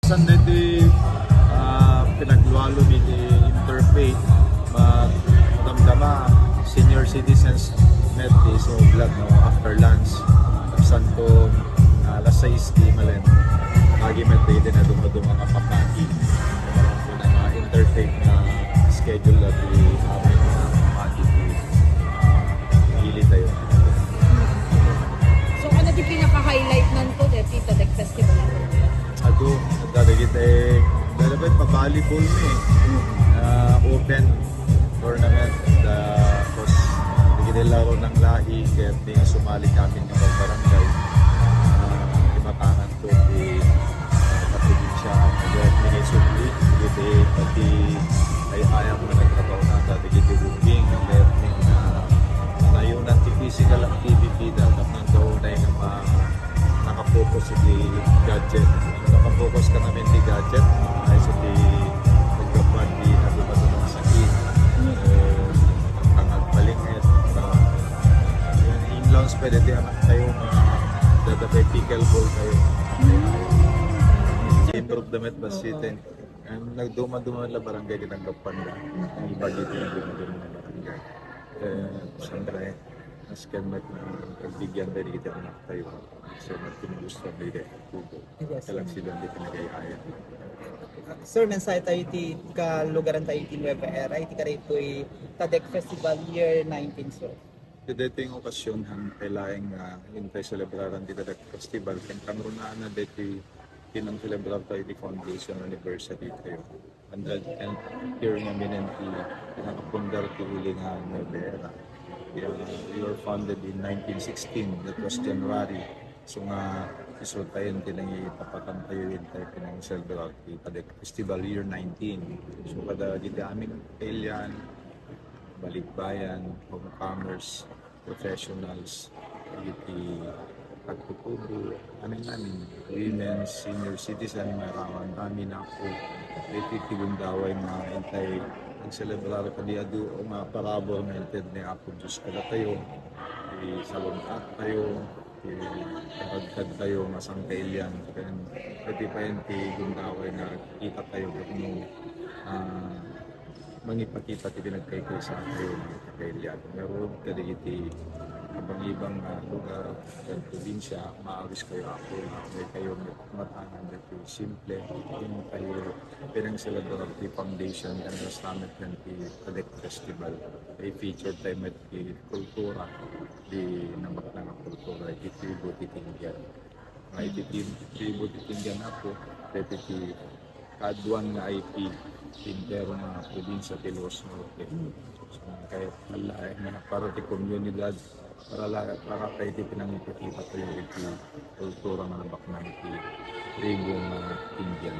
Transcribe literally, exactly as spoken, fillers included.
San daytoy, ah, pinaglualom iti interfaith, ma-, madamdama, senior citizens met ti isu a vlog, no, after lunch. Santo, ah, alas sais ti malen. Agi met iti naduma-duma nga papaki. Kuna nga interfaith nga schedule dati amin nga papaki ti, ah, ili tayo. So, ano ti pinaka-highlight nanto deti Tadek Festival? Adu, dagiti, dagiti pa-volleyball mi. Ah, open tournament, ah, tapos dagiti laro ng lahi, kaya di nga sumali kami ng barangay. Ah, imatangan ko di, ah, kaprobinsya, kaya di nga subli, dagiti pati ay ayam nga nagtrabaho na, dagiti booking, kaya di nga nayunan ti physical activity, dapat nang daunay nga ma-, nakapokus iti gadget. Nakapokus ka namin ti gadget, ay sa ti pagkapan di naduma-duma nga sakit. Eh, ang pangagpalinget, ah, yan, in-launch pa dati anak tayo, nga dadabay pickleball tayo. Improve damit ba si Ten? Ang nagduma-duma la barangay kinanggapan na. Ang bagay iti nagduma-duma nga barangay. Eh, siyempre, mas kan mat-, pagbigyan tayo dito anak tayo. So, nagtumugusto ang dito. Yes. Kalang sila dito nag-ayaya. Sir, mensahe tayo iti kalugaran tayo iti Nueva Era, iti karitoy Tadek Festival Year nineteen, sir. Iti daytoy nga okasyon, han kailaeng nga intay selebraran ti Tadek Festival, ken kangrunaan na daytoy ti nang-selebrar tayo ti foundation anniversary tayo. Hundred tenth year nga minen ti nakapundar ti uli nga Nueva Era. Yeah, we were founded in nineteen sixteen, that was January. So nga, isu tayo ti nangitapatan tayo, intay pinang-selebrar ti Tadek Festival Year nineteen. So kada diti amin kailian, balikbayan, homecomers, professionals, iti agtutubo, amin-amin, women, senior citizen, mairaman amin, apo, iti ti gundaway nga intay nagselebrar kadi adu nga parabur nga inted ni Apo Dios kadatayo, ti salun-at tayo, ti karagtag tayo nga sangkailian, ken iti payen ti gundaway nga kita tayo no, ah, mangipakita ti pinagkaykaysa tayo nga kakailian. Ngarud, kadagiti abang-ibang nga lugar ken probinsia, maaris kayo, Apo, nga may kayo matangan dati simple, yung kayo pinang-selebrar ti foundation ken restamit ken ti Tadek Festival. Ay feature tayo met ti kultura, di nabaknang a kultura, iti tribu ti Tinggian. Nga iti tri-, tribu ti Tinggian, Apo, dati ti kaaduan nga I P ti entero nga probinsia ti Ilocos Norte. So, kaya laeng nga para ti komunidad, para la-, para kay ti pinangipakita tayo iti kultura nga nabaknang ti tribu nga Tinggian.